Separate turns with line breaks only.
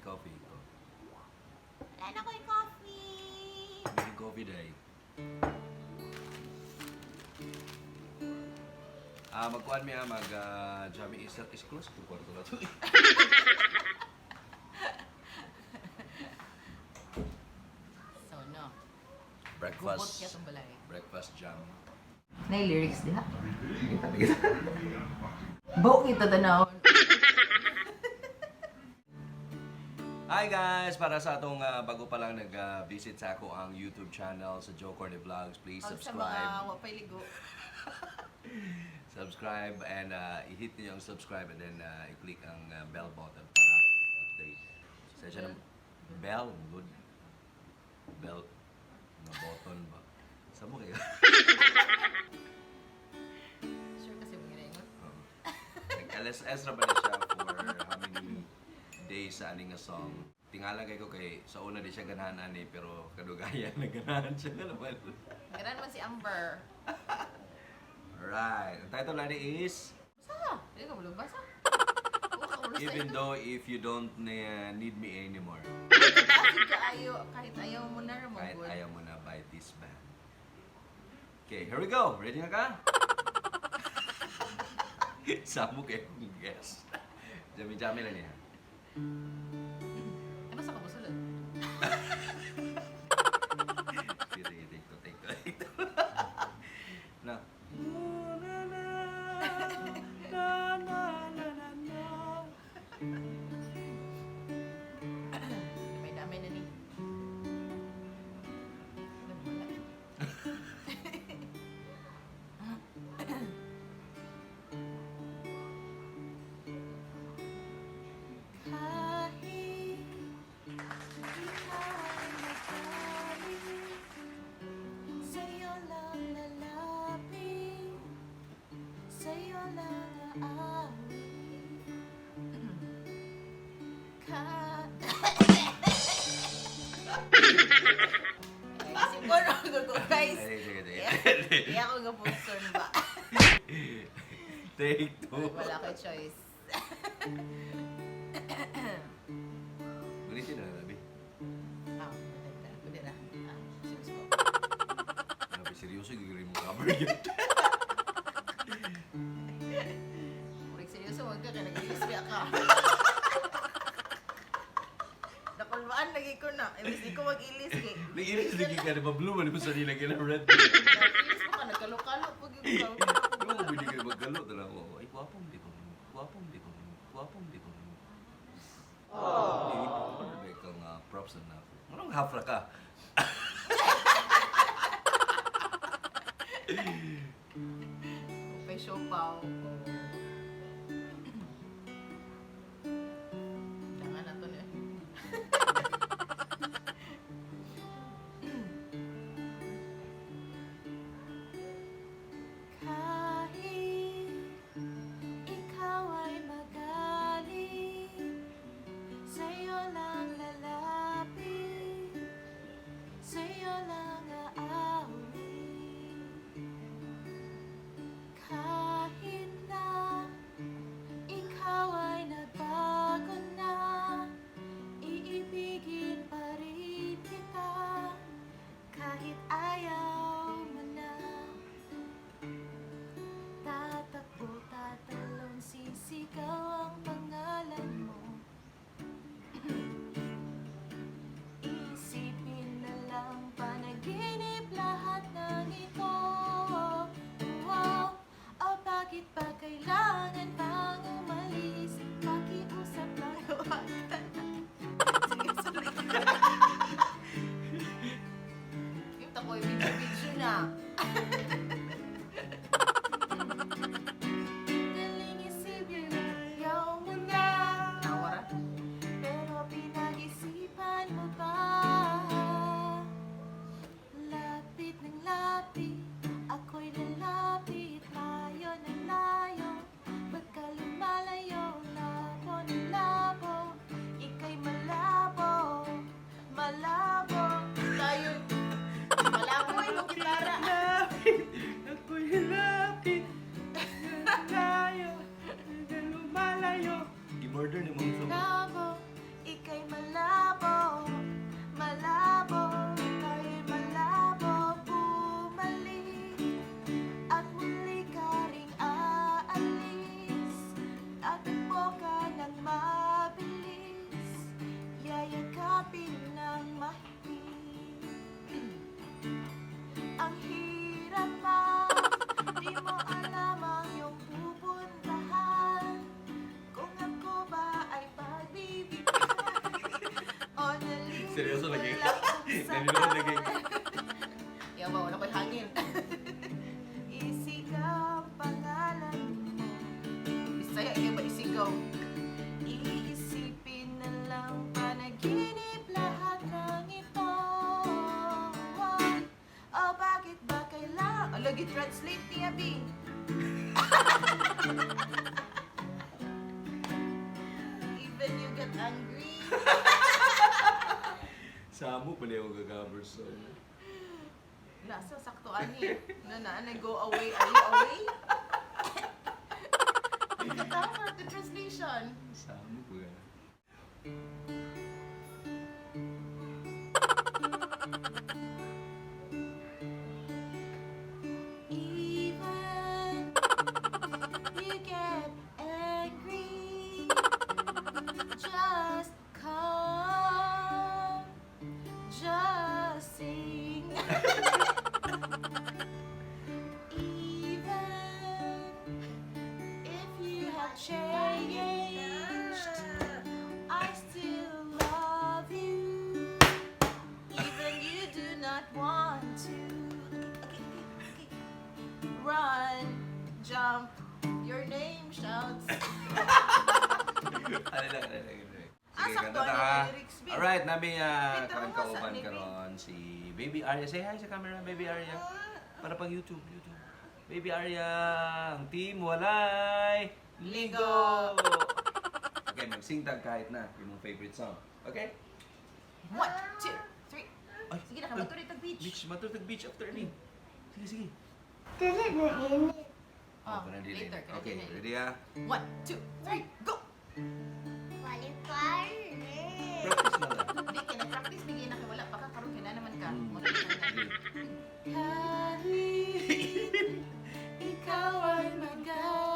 Coffee.
Wala na ko'y coffee.
Making coffee day. Ah, magkuan mi ah, mag jammy is close to kwarto na to.
So, no. Gubot
Breakfast.
kaya itong balay.
Breakfast jam.
Na lyrics diha. Buo kita tanawon.
Hi guys! Para sa atong bago pa lang nag-visit sa ako ang YouTube channel sa Joe Cordy Vlogs, please
Pag sa mga
subscribe.
wapay ligo.
Subscribe and i-hit niyo ang subscribe and then i-click ang bell button para update. Sa siya ng bell, good. Bell na button ba? Sa mo kayo?
Sure kasi mga ginangon.
Oo. Nag-LSS ra ba na siya for how many days sa aning nga song? Tingala kay ko kay sa una di siya ganahan ani pero kadugayan na ganahan siya na naman.
Ganan man si Amber.
Alright, ang title ani is
Basa! Hindi ka bulong basa.
"Even Though If You Don't Need Me Anymore."
Kahit kaayo, kahit ayaw mo na rin
Kahit
good.
ayaw mo na by this band. Okay, here we go. Ready na ka? Samo kayo kung guess. Jami-jami lang niya.
Ano sa kabusulod?
Sige, sige, take two, take two, take two. Na. Na, na, na, na, na, na, na.
Damay-damay na ni. Nagwala. Kahit ikaw ay magalit, sa'yo lang lalapit, sa'yo lang aawit. Ka... Siguro ako ko, guys.
Ay, sige, sige.
Kaya ako gapugson ba?
Take two.
Wala ko choice.
Ulitin na, Rabi.
Ah, pwede na. Ah, serious po.
Grabe, seryoso, gagawin mo cover yun.
Murig seryoso, wag ka, kaya nag-ilis ka. Nakulbaan lagi ko na. Imbis di ko mag-ilis kay.
Nag-iris lagi ka, di ba? Blue man, di ba sa nila gina red?
Nag-ilis mo ka, nagkalo-kalo. Pag yung
Di ba kung binigay maggalo, talaga ako, ay, gwapong, di ko, gwapong, di ko, gwapong, di ko. Oh. Hindi, kang props na ako. Anong half ra ka?
May siopaw. Tama na to na. Kahit ikaw ay magalit, sa'yo lang lalapit, sa'yo lang aawit. Kahit na ikaw ay nagbago na, iibigin pa rin kita kahit ayaw mo na. Tatakbo, tatalon, sisigaw ang pangalan mo. Isipin na lang panaginip lahat ng ito. Wow, o bakit ba kailangan pang umalis? Pakiusap lang, huwag ka na. Sige, sorry. Yung takoy, video-video na. Daling isipin, ayaw mo na. Nawara. Pero pinag-isipan mo ba? Lapit ng lapit, ako'y lalapit, tayo ng lapit.
Seryoso lagi.
Wala kung saan.
Naniloon lagi.
Yawa, wala ko'y hangin. Isigaw ang pangalan mo. Bisaya, kaya ba isigaw? Iisipin na lang panaginip lahat ng ito. Oh, bakit ba kailangan? Oh, lagi translate niya, B. Even you get angry.
Samo pa niya yung cover song.
Nasa sakto ani. Na na, na go away. Are you away? Tama, the translation.
Samo pa gana.
Even you get angry, just come, just sing. Even if you have changed, I still love you. Even you do not want to. Okay. Run, jump, your name shouts.
Ano lang, ano lang, ano lang.
Ah,
Sige,
sakto,
kanta ta
ano
ka.
yung lyrics, babe?
Alright, nami
Wait,
karon
tama,
kauban
sa- ni, babe.
karon si Baby Arya. Say hi sa camera, Baby Arya. Para pang YouTube, YouTube. Baby Arya, ang team walay ligo. Okay, magsingtag kahit na yung mong favorite song. Okay?
One, two, three.
Ay,
Sige na, kamatuloy tag beach.
Beach, matutag beach after ni. Sige, sige.
Dili na init.
Oh,
Oh, kanang dili.
later, kanang
Okay,
dili.
ready ah?
One, two, three, go!
Balik-balik.
Practice na lang.
Hindi, kina-practice, hindi na wala pa ka, karon kina naman ka.
Sige.
Kahit ikaw ay magalit,